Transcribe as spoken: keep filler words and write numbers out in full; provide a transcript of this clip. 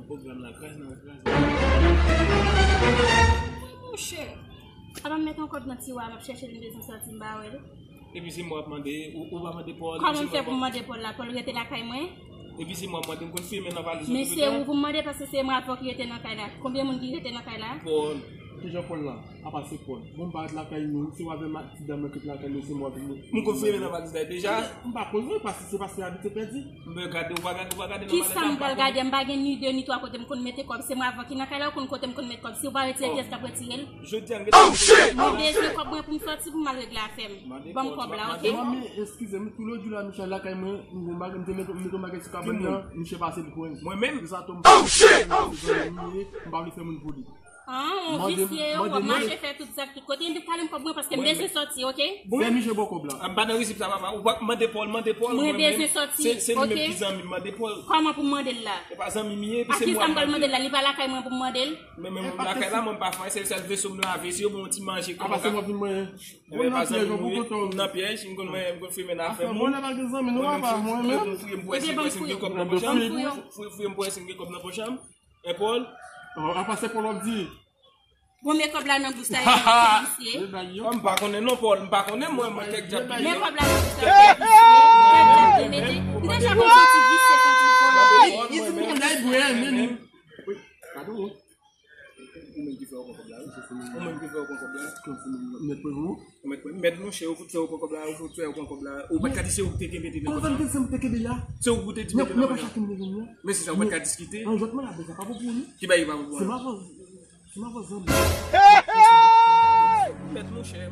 Pwogram la kraze nan kraze. Monchè, apa m met yon kòb nan tiwa, m ap chèche l, m bezwen sòti, m pa wè l. Epi se mwen w ap mande, ou, ou pa mande Paul. Kòman m fè pou m mande Paul la? Paul rete lakay mwen? Epi se mwen w ap mande, m konn fimen nan valiz ou. Men se ou pou m mande, paske se mwen avè w ki rete nan kay la. Konbyen moun ki rete nan kay la? Paul. Kijan Paul la? Apa se Paul. Bon, m pa ret lakay nou, se w avè ma-, ti dam nan ki t lakay nou, se mwen avè nou. M konn fimen nan valiz la deja. M pa konn vre, paske se paske abitye pèdi. M gade, ou pa gade, ou pa gade nan valiz la. Kisa m pral gade? M pa gen ni de ni twa kote m konn mete kòb. Se mwen avè w ki nan kay la, ou konn kote m konn met kòb. Si ou pa retire pyès, m ap retire l. Jodi a, m gen... Mwen bezwen kòb mwen pou m sòti, pou m al regle afè m. Ban m kòb la, oke? Manmi, eskize m, tou lòt jou la, misye al lakay mwen, m gon bagay, m te mete, m mete yon bagay sou kabann nan, misye pase pou pran. Mwen menm? Se sa tou, m pa vle fè moun pou li. Ah, on visye yo, w ap mache fè tout zak tout kote. Epi pale m kòb mwen paske m bezwen sòti, oke? Fè misye ba w kòb la. M pa nan resip sa, papa. Ou pa mande Paul, mande Paul. Mwen bezwen sòti, oke? Se, se li menm ki zanmi m, mande Paul. Kòman pou m mande l la? E pa zanmi m ye, epi se mwen ap mande. A kisa m pral mande l la? Li pa lakay mwen pou m mande l? Men, men, mwen lakay la, mwen pa fè, se sèl veso m lave, si yo bon ti manje, kòman ka? Apa se mwen vin mwen. Mwen pa zanmi m ye, m nan pyèj, m konn, m konn fimen nan afè moun. Mwen pa gen zanmi, non, apa mwen menm. Fouye m pou wè si m gen kòb nan pòch an. Fouye, fouye m pou wè si m gen kòb nan pòch an. E Paul? Apa se Paul w ap di? Bon, men kòb la nan bous la, e visye. M pa konnen non, Paul, m pa konnen, mwen, mwen kèk djab ki... Men kòb la nan bous la, e visye. Kèk djab ki mete. M deja konn santi visye, santi vòlè. Li di m kòb la, e bwè, men. Wi, padon, wi. Ou menm ki fè yo pran kòb la, wi. Ou menm ki fè yo pran kòb la. Mèt mwen, wi. Mèt mwen, mèt mouche, ou fout fè yo pran kòb la, ou fout fè yo pran kòb la. Ou pa t ka di se ou ki te kenbe, te kenbe kòb la. Kòman te di se mwen te kenbe la? Se ou ki te di mete nan kòb la. Men se sa, ou pa t ka diskite. An jwèt mwen la, sa pa bon pou ou, non. Ki bagay ki pa bon pou ou? Se ma vòz. Se ma vòz zanmi. Mèt mouche.